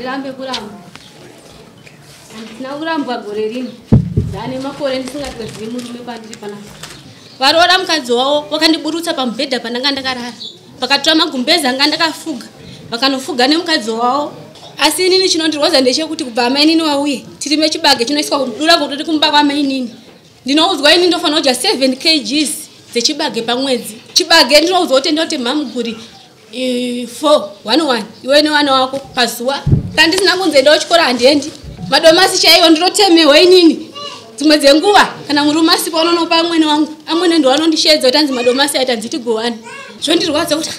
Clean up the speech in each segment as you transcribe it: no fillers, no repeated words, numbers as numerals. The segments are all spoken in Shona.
Handirambe kuramba. Handina kurambwa gore rino. Ndane makore ndisingatozivi murume pandiri panapa. Varoora mukadzi wavo vakandiburutsa pamubhedha pandanga ndakarara. Vakatora magumbezi anga ndakafuga vakanofuga nemukadzi wavo. Asi inini chinondirwadza ndechekuti kubva amainini wauye tirime chibage chinoiswa kudura kutoti kumba kwamainini. Ndinoudzwa ini ndofanira kudya 7 kgs dzechibage pamwedzi. Chibage ndinoudzwa kuti ndoti mamuguri 4 1 1 iwe nevana wako pazuva. Kana ndisina kunzi endawo chikoro handiendi. Madomasi chaiwo ndinotemewa inini. Dzimwe dzenguva kana murume asipo anonopa amwene wangu. Amwene ndo anondisheedza kuti anzi madomasi aita nziti gowani. Zvondirwadza kuti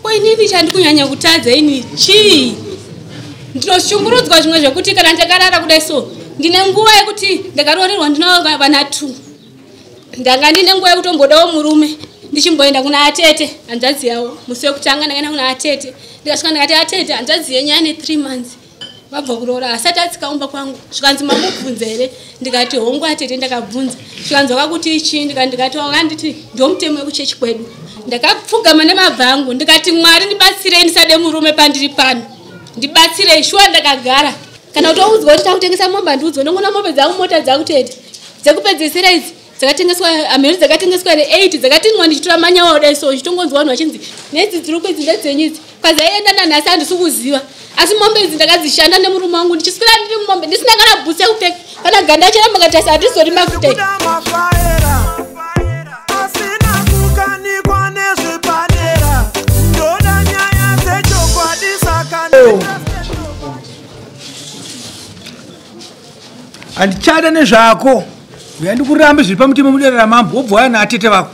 ko inini chandikunyanya kutadza ini chii? Ndinoshungurudzwa zvimwe zvekuti kana ndakarara kudai so ndine nguva yekuti ndakaroorerwa ndina vana 2. Ndanga ndine nguva yekutombodawo murume ndichimboenda kuna atete hanzvadzi yavo. Musi wekutanga ndakaenda kuna atete ndikasvika ndikati atete hanzvadzi yenyu ane 3 months vabva kuroora asati atsika umba kwangu. Zvikanzi mamubvunza here? Ndikati hongu atete ndakabvunza. Zvikanzi wakakuti chii? Ndikati wakanditi ndomutemo wekuchechi kwedu. Ndakapfugama nemabva angu ndikati Mwari ndibatsirei ndisade murume pandiri pano. Ndibatsirei shuwa ndakagara. Kana kutoudzwa kuti takutengesa mombe handiudzwe ndongoona mombe dzangu mota dzangu tete. Dzekupedzisira idzi dzakatengeswa amheri dzakatengeswa here 8 dzakatinwa ndichitora manyawa kudai so ndichitongonzwa vanhu vachinzi nedzi dziri kuidzi ndedzenyu idzi. Kwazaienda nanhasi handisi kuziva. Asi mombe idzi ndakadzishanda nemurume wangu ndichiswera ndiri mumombe ndisina kana bhutsu yekupfeka kana ganda chera makatarisa handizori mafuta. Handichada nezvako. Uya ndikurambe zviri pamutemo mudare ramambo wobva waya naatete vako.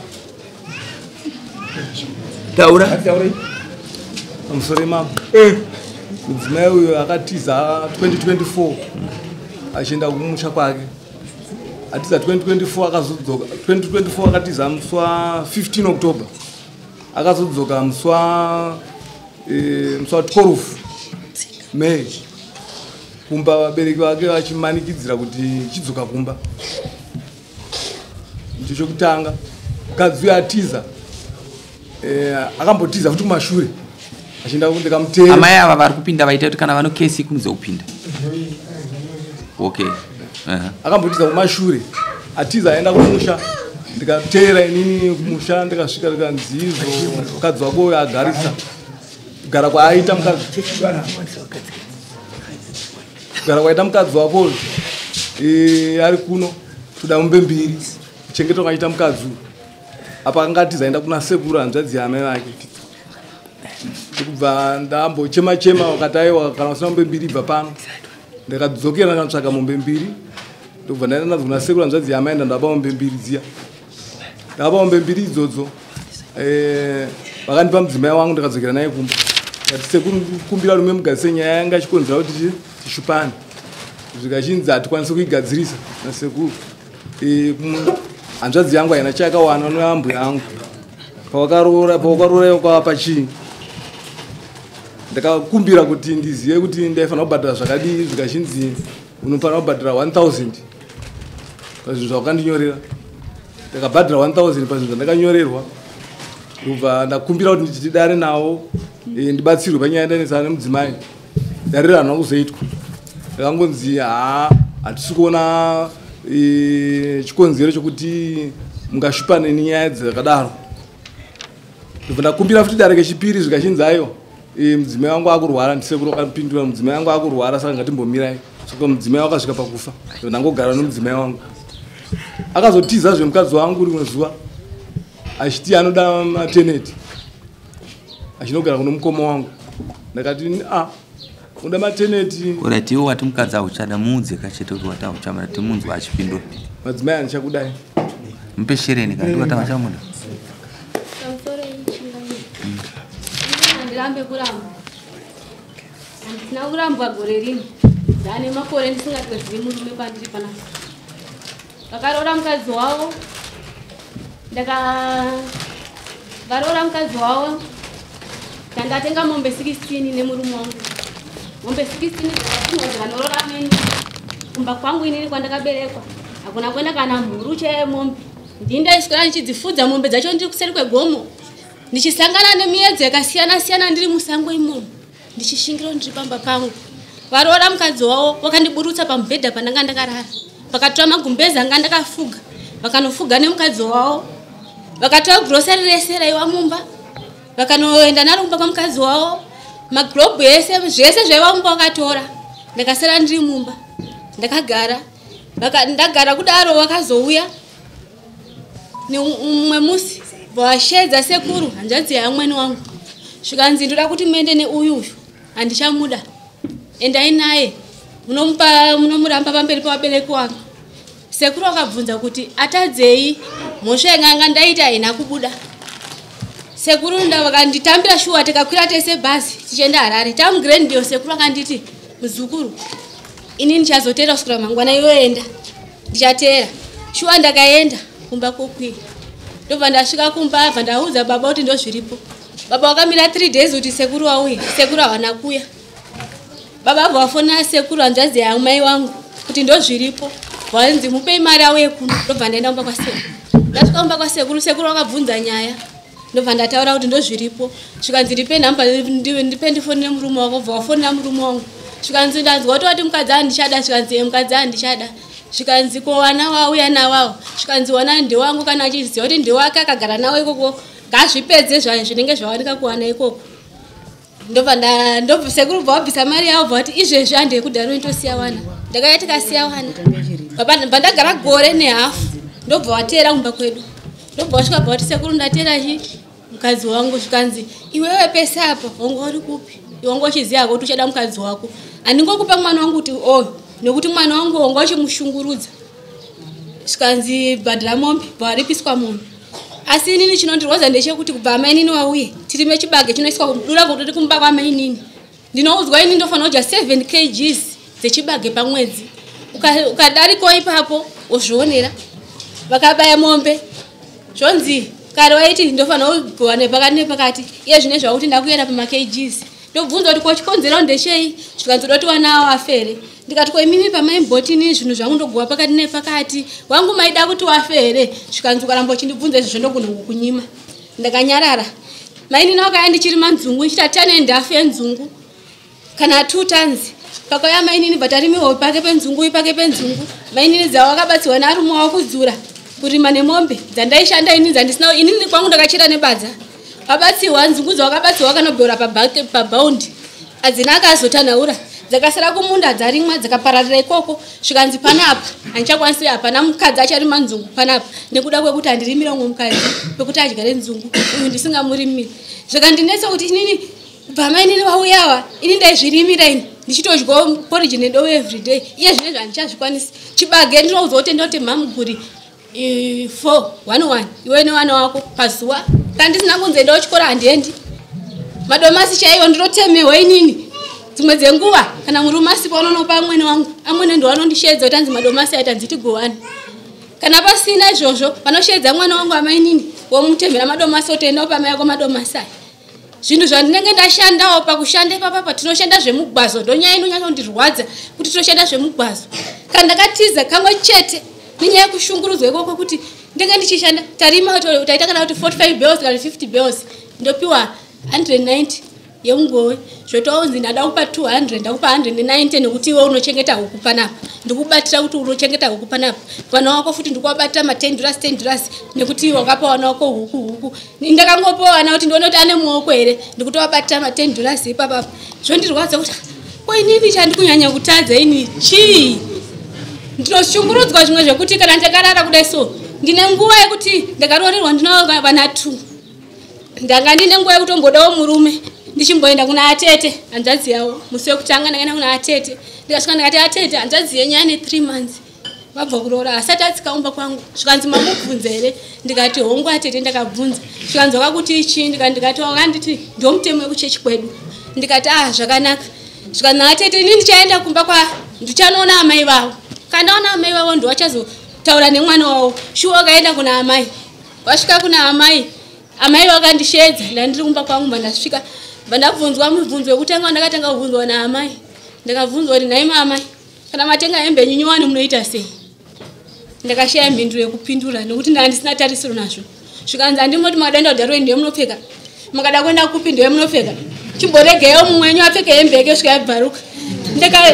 Taura. Pamusoro mambo. Mudzimai uyu akatiza 2024 achienda kumusha kwake. Atiza 2024 akazodzoka 2024 akatiza musi wa 15 October. Akazodzoka musi wa 12 May. Kumba vabereki vake vachimanikidzira kuti chidzoka kumba. Ndicho chokutanga. Mukadzi uyu atiza. Akambotiza futi kumashure. Achienda ndikamutera. Amai ava vari kupinda vaita kuti kana vano kesi kunze kupinda. Okay. Akambotiza kumashure. Atiza aenda kumusha. Ndikateera inini kumusha ndikasvika ndikanzi izvo mukadzi wako uyu agarisa. Kugara kwaaita mukadzi. Kugara kwaita mukadzi wako ari kuno toda mombe mbiri kuchengetwa kwaita mukadzi uyu. Apa akanga atiza aenda kuna sekuru hanzvadzi yaamai vake. Ndikubva ndambochema chema wakati aiwa kana usina mombe mbiri ibva pano. Ndakadzokera ndakatsvaka mombe mbiri. Ndokubva ndaenda nadzo kuna sekuru hanzvadzi yaamai ndandapa mombe mbiri dziya. Ndakapa mombe mbiri idzodzo. Vakandipa mudzimai wangu ndakadzokera naye kumba. Ndikati sekuru ndikukumbira rume mugadzise nyaya yanga ichikonzera kuti tishupane. Zvikachinzi hatikwanisi kuigadzirisa nasekuru. Hanzvadzi yangu haina chayakawana noyambuya yangu. Pawakaroora kwavapa chii? Ndakakumbira kuti ndizive kuti ndaifanira kubhadhara zvakadii zvikachinzi unofanira kubhadhara 1000 pazvinhu zvawakandinyorera. Ndakabhadhara 1000 pazvinhu zvandakanyorerwa. Ndobva ndakumbira kuti ndidare navo ndibatsirwe panyaya yandainetsana nemudzimai. Dare harina kuzoitwa. Ndakangonzi hatisi kuona chikonzero chokuti mungashupane nenyaya dzakadaro. Ndobva ndakumbira futi dare kechipiri zvikachinzi aiwa mudzimai wangu akurwara. Ndisekuru wakapindura mudzimai wangu akurwara saka ngatimbomirai. Saka mudzimai wakasvika pakufa. Ndobva ndangogara nomudzimai wangu. Akazotizazve mukadzi wangu rimwe zuva achiti anoda mateneti achinogara kuno mukoma wangu. Ndakati unoda mateneti. Alright, iwe wati mukadzi auchada muudze kachete kuti wati auchamada timunzwa achipindura. Madzimai andichakudai. Mupe shereni kana ndiwati achamuda. Handirambe kuramba. Handina kurambwa gore rino. Ndane makore ndisingatozivi murume pandiri panapa. Vakaroora mukadzi wavo. Ndakaroora mukadzi wavo. Ndandatenga mombe 16 nemurume wangu. Mombe 16 dzakatinwa neni. Kumba kwangu inini kwandakaberekwa. Hakuna kuenda kana mhuru chaiyo mombe. Ndini ndaiswera ndichidzifudza mombe dzacho ndiri kuseri kwegomo. Ndichisangana nemiedzo yakasiyana siyana ndiri musango imomo. Ndichishingira ndiri pamba pangu. Varoora mukadzi wavo vakandiburutsa pamubhedha pandanga ndakarara, vakatora magumbezi anga ndakafuga, vakanofuga nemukadzi wavo, vakatora grocery rese raiva mumba, vakanoenda naro kumba kwamukadzi wavo, magirobhu ese, zvese zvaiva mumba vakatora. Ndakasara ndiri mumba, ndakagara. Ndagara kudaro vakazouya neumwe musi vashedza sekuru hanzvadzi yamwene wangu, zvikanzi ndoda kuti muende neuyu uyu, handichamuda, endai naye munomuramba pamberi pavabereki wangu. Sekuru akabvunza kuti atadzei, mhosva yanga ndaita haina kubuda. Sekuru vakanditambira shuwa, tikakwira tese bhazi tichienda Harare. Tamugrand sekuru akanditi, muzukuru, ini ndichazoteera kusvikira mangwana, iwe enda, ndichateera. Shuwa ndakaenda kumba kokwira, ndobva ndasvika kumba, bva ndaudza baba kuti ndozviripo. Baba vakamira 3 days kuti sekuru vauye, sekuru havana kuuya. Baba vabva vafonera sekuru hanzvadzi yamai wangu kuti ndozviripo, vanzi mupei mari auye kuno. Ndobva ndaenda kumba kwasekuru. Ndasvika kumba kwasekuru, sekuru vakabvunza nyaya, ndobva ndataura kuti ndozviripo. Zvikanzi ndipe nhamba, ndipe ndifonere murume wako. Bva wafonera murume wangu, zvikanzi ndanzwa kuti wati mukadzi handichada. Zvikanzi mukadzi handichada. Zvikanzi ko vana wauya navawo? Zvikanzi wana ndewangu, kana achiziva kuti ndewake akagara nawo ikoko, ngazvipedze zvinenge zvawanika kuwana ikoko. Ndobva sekuru bva wabvisa mari yavo, bva vati izvezvi handei kudharo ndosiya wana. Ndakauya tikasiya wana, bva ndagara gore nehafu, ndobva wateera kumba kwedu. Ndobva wasvika bva wati sekuru ndateera chi mukadzi wangu. Zvikanzi iwewe pese apa wanga uri kupi? Wanga uchiziva kuti uchada mukadzi wako, handingokupa mwana wangu kuti oyo, nekuti mwana wangu wanga uchimushungurudza. Zvikanzi bhadhara mombe, bva waripiswa mombe. Asi inini chinondirwadza ndechekuti kubva amainini wauye tirime chibage chinoiswa dura kutoti kumba kwamainini, ndinoudzwa ini ndofanira kudya 7 kgs dzechibage pamwedzi. Ukadarikawo ipapo wozvionera. Vakabaya mombe, zvonzi kare waiti ndofanira kugowa nepakati nepakati, iye zvine zvakuti ndakuenda pamakgs. Ndobvunza kuti ko chikonzero ndechei? Zvikanzi uda kuti wana avo afere. Ndikati ko imimi pamaimbotini zvinhu zvangu ndogowa pakati nepakati, wangu maida kuti wafe here? Zvikanzi ukaramba uchindibvunza izvozvo ndogona kukunyima. Ndakanyarara. Mainini wakauya ndichirima nzungu, ndichiti tane ndafu yenzungu kana 2 tons. Pakauya mainini bva tarimiwa pake penzungu, pake penzungu. Mainini dzavo vakabatsirwa nearume wavo kudzura kurima nemombe dzandaishanda ini dzandisina inini kwangu ndakachera nebadza. Vabatsirwa nzungu dzavakabatsirwa vakanobheura pabhaundi, adzina akazotanhaura, dzakasara kumunda dzarimwa dzakapararira ikoko. Zvikanzi panapa handichakwanisi, hapana mukadzi acharima nzungu panapa nekuda kwekuti handirimire umwe mukadzi pekuti adyare nzungu uyu ndisingamurimiri. Zvikandinetsa kuti inini kubva mainini vauyawa ini ndaizvirimira ini ndichitodyawo porridge nedowe everyday, iye zvinezvi handichazvikwanisi. Chibage ndinoudzwa kuti ndoti mhamuguri 4 1 1 iwe nevana wako pazuva. Kana ndisina kunzi endawo chikoro handiendi. Madomasi chaiwo ndinotemewa inini dzimwe dzenguva, kana murume asipo anonopa amwene wangu, amwene ndo anondishedza kuti anzi madomasi aita nziti gowani. Kana pasina izvozvo vanoshedza mwana wangu amainini womutemera madomasi otoendawo pamai ako madomasi aya. Zvinhu zvandinenge ndashandawo pakushanda ipapapa, tinoshanda zvemugwazo, ndonyaya inonyanyandirwadza kuti tinoshanda zvemugwazo. Kana ndakatiza kamwe chete nenyaya yekushungurudzwa ikoko kuti ndenge ndichishanda tarima taita kana kuti 45 bells kana 50 bells, ndopiwa 190 yemungowe, zvotaunzi ndada kupa 200, ndakupa 190 nekuti iwe unochengeta huku panapa, ndikubatira kuti unochengeta huku panapa, vana wako futi ndikuvabatira ma10 dollars 10 dollars nekuti wakapa vana wako huku huku. Ndakangopiwa vana kuti ndione kuti ane muoko here, ndikutovabatira ma10 dollars ipapapa. Zvondirwadza kuti ko inini chandikunyanya kutadza ini chii? Ndinoshungurudzwa zvimwe zvekuti kana ndakarara kudai so, ndine nguva yekuti ndakaroorerwa ndina vana 2, ndanga ndine nguva yekutombodawo murume, ndichimboenda kuna atete hanzvadzi yavo. Musi wekutanga ndakaenda kuna atete, ndikasvika ndikati atete hanzvadzi yenyu ane 3 months vabva kuroora, asati atsika umba kwangu. Zvikanzi mamubvunza here? Ndikati hongu atete ndakabvunza. Zvikanzi wakakuti chii? Ndikati wakanditi ndomutemo wekuchechi kwedu. Ndikati ah zvakanaka. Zvikanzi atete ini ndichaenda kumba kwa ndichanoona amai vavo, kana ndaona amai vavo ndovachazotaura nemwana wavo. Shuwa wakaenda kuna amai, wasvika kuna amai, amai vakandishedza ndandiri kumba kwangu. Bandasvika bandabvunzwa mubvunzo wekutanga wandakatanga kubvunzwa naamai, ndakabvunzwa kuti nhai maamai, kana matenga hembe yenyu nyowani munoita sei? Ndakashaya mhinduro yekupindura nekuti ndaa ndisina tarisiro nazvo. Zvikanzi handingoti makada kuenda kudharweni ndiye munopfeka, makada kuenda kupi ndiye munopfeka, chimboregeyo mumwe wenyu apfeke hembe yake svika yabvaruka.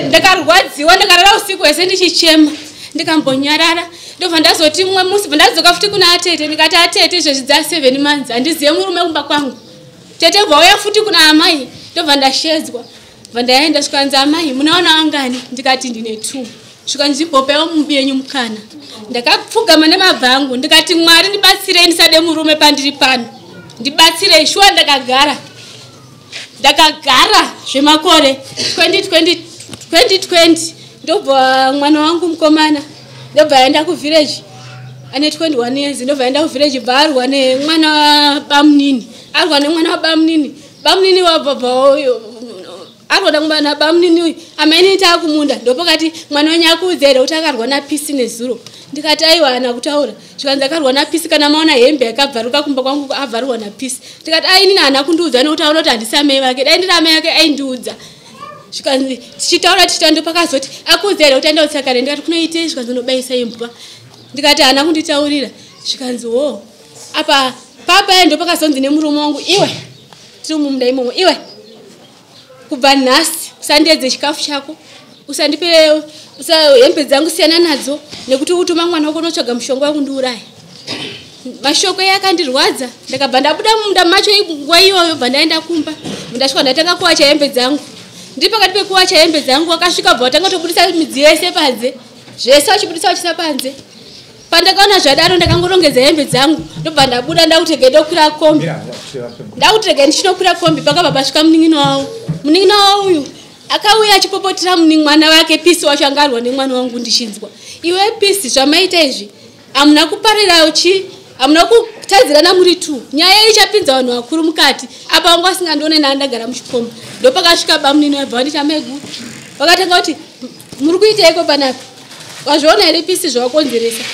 Ndakarwadziwa, ndakarara usiku hwese ndichichema, ndikambonyarara. Ndobva ndazoti mumwe musi, bva ndadzoka futi kuna atete, ndikati atete izvezvi dza 7 months handizive murume kumba kwangu. Tete bva uya futi kuna amai, ndobva ndashedzwa. Bva ndaenda svikanzi amai munaona angani? Ndikati ndine 2. Svikanzi bopaiwo mubenyu mukana. Ndakapfugama nemabva angu ndikati Mwari ndibatsirei ndisade murume pandiri pano. Ndibatsirei shuwa. Ndakagara. Ndakagara zvemakore 2020 ndobva mwana wangu mukomana ndobva aenda kuvillage ane 21 years, ndobva aenda kuvillage bva arwa nemwana wabamunini, arwa nemwana wabamunini, bamunini wabva arwa nabamunini uyu, amainini taakumunda. Ndopakati mwana wenyu akuudza here kuti akarwa napisi nezuro? Ndikati aiwa, haana kutaura. Zvikanzi akarwa napisi, kana maona hembe yakabvaruka kumba kwangu abvarurwa napisi. Ndikati ai, inini haana kundiudza nekuti aona kuti handisi amai vake, dai ndiri amai vake aindiudza. Zvikanzi tichitaura tichitaura ndopakazoti akuudza here kuti aenda kutsakare? Ndikati kunoitei? Zvikanzi unobayisa imbwa. Ndikati haana kunditaurira. Zvikanzi wo apa papa ndopakazonzi nemurume wangu, iwe tiri mumunda imomo, iwe kubva nhasi usandiedze chikafu chako, usandipe hembe dzangu, siyana nadzo, nekuti utuma mwana wako unotsvaga mushonga wekundiuraya. Mashoko iye akandirwadza. Ndakabva ndabuda mumunda macho nguva iyoyo, bva ndaenda kumba. Ndasvika ndatanga kuwacha hembe dzangu. Ndiri pakati pekuwacha hembe dzangu, akasvika bva watanga kutobudisa midziyo yese panze, zvese vachibudisa vachisa panze. Pandakaona zvadaro ndakangorongedza hembe dzangu, ndobva ndabuda ndakuti regai ndokwira kombi, ndakuti regai ndichinokwira kombi. Pakabva pasvika munin'ina wavo. Munin'ina wavo uyu akauya achipopotera mwana wake Pisi wacho anga arwa nemwana wangu. Ndichinzwa, iwe Pisi, zvamaita izvi hamuna kuparira chi, hamuna kutadzirana muri two, nyaya ichapinza vanhu vakuru mukati. Apa vanga vasingandione ndandagara muchikomba. Ndopakasvika bamunini wabva vanditi amai guru, vakatanga kuti muri kuiteiko panapa? Wazviona here Pisi zvavakonzeresa?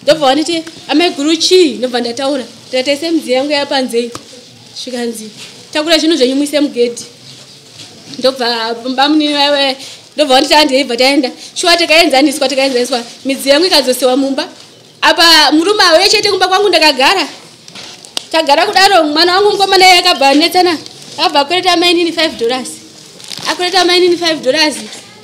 Ndobva vanditi amai guru chii? Ndobva ndataura, ndikati midziyo yangu yapanzei. Zvikanzi takura zvinhu zvenyu muise mugedhi. Ndobva bamunini vaive ndobva vanditi handei, bva taenda. Shuwa tikaenzaniswa, tikaenzaniswa, midziyo yangu ikadzosewa mumba. Apa murume auye chete kumba kwangu. Ndakagara, tagara kudaro, mwana wangu mukomana iye akabva anetsana, akabva akwereta amainini $5, akwereta amainini $5.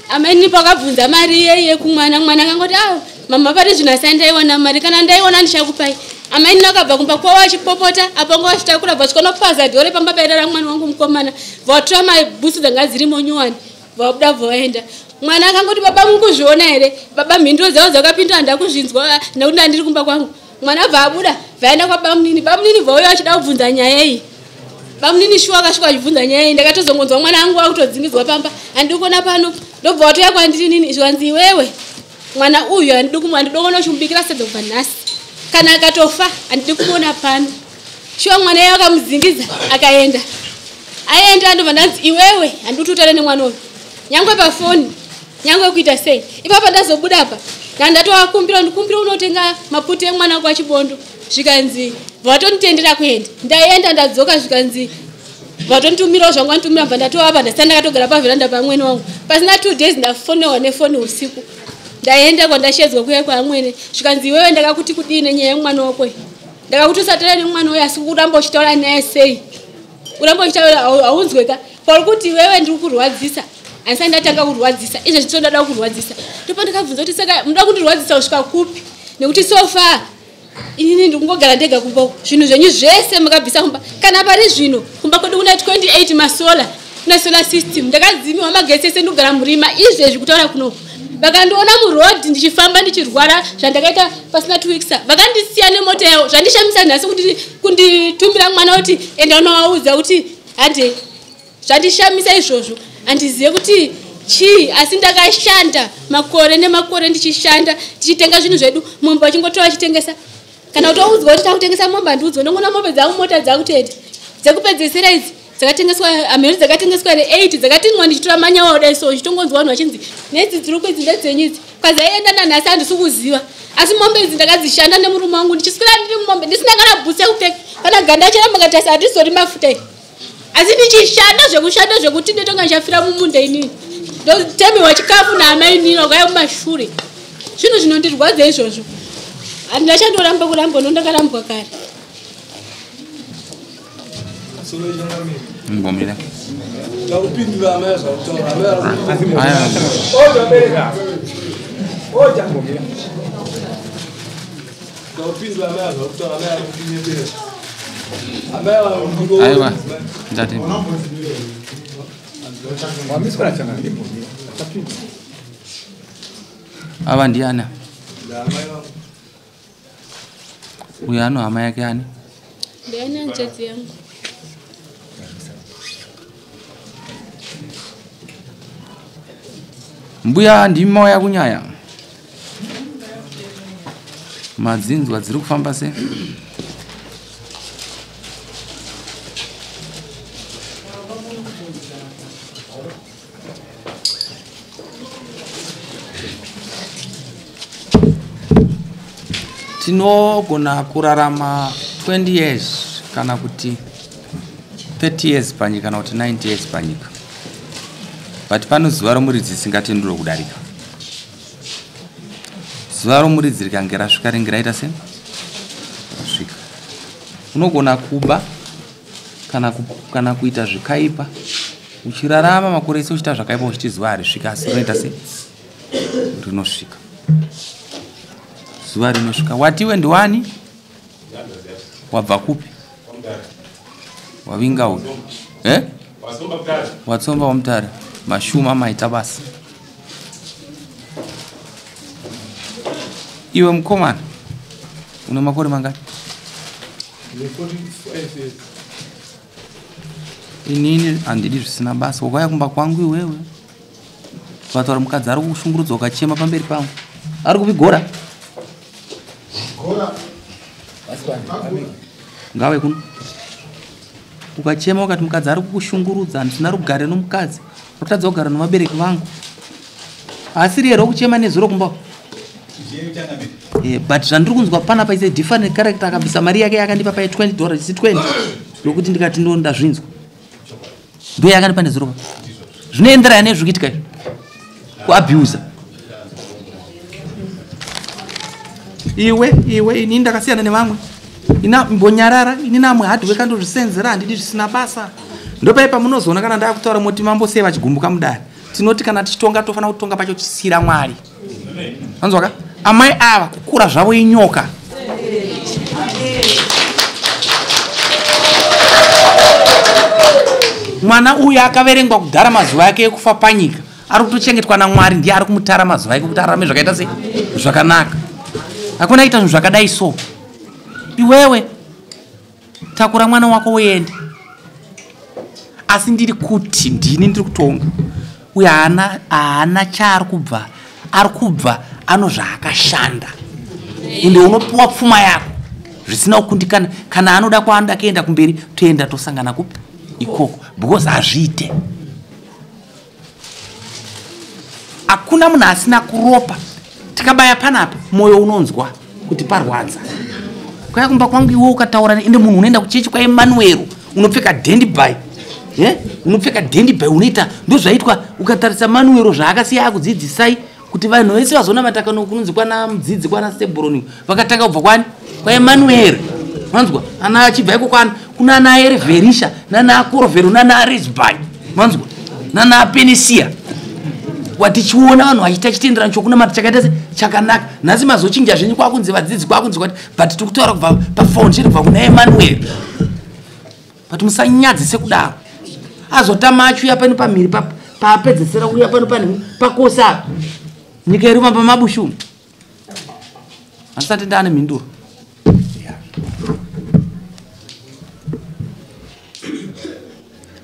Amainini pakabvunza mari iyeiye kumwana, mwana akangoti a mama pari zvino asai ndaiwana mari, kana ndaiwana ndichakupai. Amainini akabva kumba kwavo achipopota, apa nga vachitakura, bva svika dhore pamba pairara mwana wangu mukomana, vatora mabhutsu dzanga dzirimo nyuwani, vabuda bva vaenda. Mwana akangoti baba mukuzviona here baba? Mhinduro dzavo dzakapindura ndakuzvinzwa nekuti ndandiri kumba kwangu. Mwana bva abuda, bvaenda kwabamunini. Bamunini bvauya vachida kubvunza nyaya iyi. Bamunini shuwa akasvika achibvunza nyaya iyi. Ndakatozongonzwa mwana angu akutodzingidzwa pamba, handidi kuona pano. Ndobva watoya kwandiri nini, zvikanzi iwewe mwana uyu handidi kuona uchimubikira sadza kubva nhasi, kana akatofa handidi kumuona pano. Shuwa mwana iye akamudzingiza akaenda. Aenda ndobva ndanzi iwewe handidi kuti utaure nemwana uyu, nyangwe pafoni, nyangwe kuita sei. Ipapa ndazobuda apa ndandatovakumbira, ndikumbira unotenga maputi emwana kwachibondo. Zvikanzi vatonditendera kuenda. Ndaenda, ndadzoka, zvikanzi vatonditumirawo zvangu vanditumira. Bva ndatovapa, ndasita ndakatogara pavheranda pamwene wangu. Pasina 2 days ndafonewa nefoni usiku. Ndaenda kwandashedzwa kuya kwaamwene, zvikanzi iwewe ndakakuti kudii nenyaya yemwana wako iyi? Ndakakuti usataura nemwana uyu, asi kuramba uchitaura naye sei? Uramba uchitaura haunzweka pauri kuti iwewe ndiri kurwadzisa. Handisati ndatanga kurwadzisa, izvezvi ndinoda kurwadzisa. Ndopa ndakabvunza kuti saka munoda kundirwadzisa kusvika kupi? Nekuti so far inini ndikungogara ndega kumba uku, zvinhu zvenyu zvese makabvisa kumba. Kana pari zvino kumba kwedu kuna 28 masolar, kuna solar system, ndakadzimiwa magetsi ese, ndikugara murima izvezvi kutaura kunoku. Vakandiona murodhi ndichifamba ndichirwara zvandakaita pasina 2 weeks, vakandisiya nemota yavo. Zvandishamisa nhasi kunditumbira mwana kuti enda unovaudza kuti hande. Zvandishamisa izvozvo, handizive kuti chii. Asi ndakashanda makore nemakore ndichishanda, tichitenga zvinhu zvedu, mombe vachingotora vachitengesa. Kana kutoudzwa kuti takutengesa mombe, handiudzwa. Ndongoona mombe dzangu, mota dzakutoenda. Dzekupedzisira idzi dzakatengeswa hamheri, dzakatengeswa re8, dzakatinwa ndichitora manyawa kudai so, chitongonzwa vanhu vachinzi nedzi dziri kuidzi ndedzenyu idzi. Kwadzaienda nanhasi handisi kuziva. Asi mombe idzi ndakadzishanda nemurume wangu, ndichiswera ndiri mumombe, ndisina kana bhutsu yekupfeka, kana ganda charamba katarisa, handizori mafuta iyi, asi ndichishanda zvekushanda zvekuti ndotonga ndichafira mumunda inini, ndotemerwa chikafu naamainini wakauya kumashure. Zvinhu zvinondirwadza izvozvo, handingachandoramba kurambwa nondakarambwa kare. Ngomira. Ndakupindura amai zvakutaura. Ndakupindura amai zvakutaura amai akunyepera. Amai Aiwa. Ndati. Ava ndiana? Uyo ano hama yake ani? Ndiani hanzvadzi yangu. Mbuya ndimi mauya kunyaya. Madzinzwa dziri kufamba sei? Tinogona kurarama 20 years kana kuti 30 years panyika kana kuti 90 years panyika. But pano zuva romuridzi risingatendurwe kudarika. Zuva romuridzi rikange rasvika ringe raita sei? Rasvika. Unogona kuba kana kuita zvikaipa uchirarama makore ese uchiita zvakaipa uchiti zuva harisvika asi rinoita sei? Rinosvika. Zuva rinosvika. Watiwe ndiwani? Wabva kupi? Wavinga uyu. Eh? Watsomba wamutare. Mashuma maita basa. Iwe mukomana une makore mangani? Inini handidi zvisina basa. Wakauya kumba kwangu iwewe. Ukataura mukadzi ari kushungurudzwa ukachema pamberi pangu. Ari kupi gora? Ngave kuno. Ukachema ukati mukadzi ari kukushungurudza, handisina rugare nomukadzi, rotadza kugara novabereki vangu. Asiri here kuchema nezuro kumba? But zvandiri kunzwa panapa is a different character. Akabvisa mari yake yakandipa pai $20 isi 20 yokuti ndikati ndo ndazvinzwa. Ndo yakandipa nezuro pa. Zvinoenderana nezviri kuitika izvi. Kuabuser. Iwe ini ndakasiyana nevamwe. Ina mbonyarara, ini namwe hard work andozvisenzera, handidi zvisina basa. Ndopai pamunozoona kana ndakutaura moti mambo sei vachigumbuka mudare. Tinoti kana tichitonga tofanira kutonga pacho tisira Mwari. Anzwaka? Amai ava kukura zvavo inyoka. Mwana uyu akaverengwa kudhara mazuva ake ekufa panyika. Ari kutochengetwa naMwari, ndiye ari kumutara mazuva ake kuti ararame zvakaita sei? Zvakanaka. Hakuna kuita zvinhu zvakadai so. Iwewe takura mwana wako uende. Asi ndiri kuti ndini ndiri kutonga. Uye haana chaari kubva. Ari kubva ano zvaakashanda. Ende unopuwa pfuma yako zvisina kukundikana. Kana anoda kwaanoda kuenda kumberi, toenda tosangana kupi? Ikoko. Because hazviite. Hakuna munhu asina kuropa. Tikabaya panapa moyo unonzwa kuti parwadza. Kwaya kumba kwangu iwe ukataura ende munhu unoenda kuchechi kwa Emmanuel unopfeka dandy-by. Unopfeka dandy-by unoita ndozvaitwa ukatarisa Manuel zvaakasiya akudzidzisai kuti vanhu vese vazonamata kana kunonzi kwana mudzidzi kwana Sebroni vakatanga kubva kwani kwa Emmanuel. Manzwa ana achibva iko kwana kuna ana Erverisha nana Akorovero nana Aresbai. Manzwa nana Apenisia. Watichiona vanhu vachiita chitenderano chokunamata chakaita se chakanaka. Nhasi mazochinja zvenyu kwakunzi vadzidzi kwakunzi kwati, but tiri kutaura kubva pafoundation kubva kuna Emmanuel. But musanyadzise kudaro. Azotama achiuya pano pamhiri paapedzesera kuuya pano panhu pakosa apa. Nyika iri mamba mabushu. Handisati ndaane mhinduro.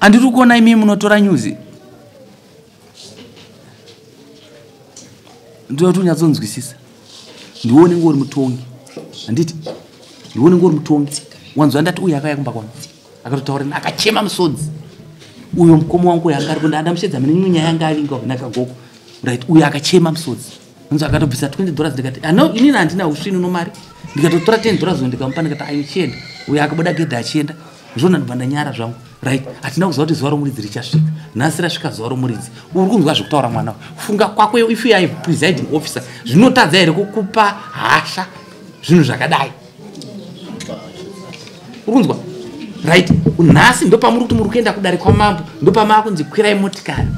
Handiri kuona imi munotora nyuzi. Ndinoti unyatsonzwisisa. Ndione ngori mutongi. Handiti? Ndione ngori mutongi. Wanzwa ndati uyu akauya kumba kwangu. Akatotaura neni akachema musodzi. Uyo mukoma wangu uyu anga ari kunda andamushedza mune imwe nyaya yanga avinga nakagogo. Right, uyu akachema musodzi. Wanzwa akatobvisa $20 ndikati, ah no, inini handina usvinu no mari. Ndikatotora $10 ndikamupa ndikati ayo chienda. Uyu akabuda gedha achienda. Zvona ndibva ndanyara zvangu. Right, hatina kuziva kuti zuva romuridzi richasvika. Nhasi rasvika zuva romuridzi. Uri kunzwa zvekutaura mwana wako. Funga kwako if you are presiding officer, zvinotadza here kukupa hasha zvinhu zvakadai? Uri kunzwa? Right, nhasi ndopamuri kuti muri kuenda kudare kwamambo, ndopamaakunzi kwirai motikari.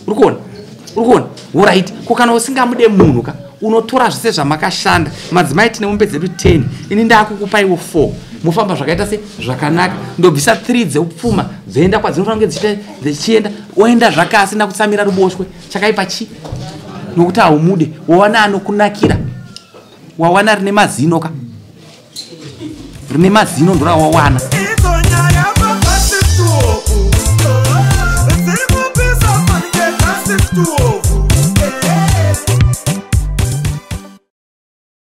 Uri kuona? Uri kuona? Alright, ko kana usingamude munhu ka, unotora zvese zvamakashanda. Madzimai tine mombe dzedu 10, ini ndaakukupaiwo 4. Mofamba zvakaita se zvakanaka. Ndobvisa 3 dzeupfuma dzoenda kwadzinofanira kunge dzichienda, oenda zvake asina kutsamira ruboshwe. Chakaipa chi? Nokuti haumude, wawana anokunakira. Wawana rine mazino ka. Rine mazino ndorawawana.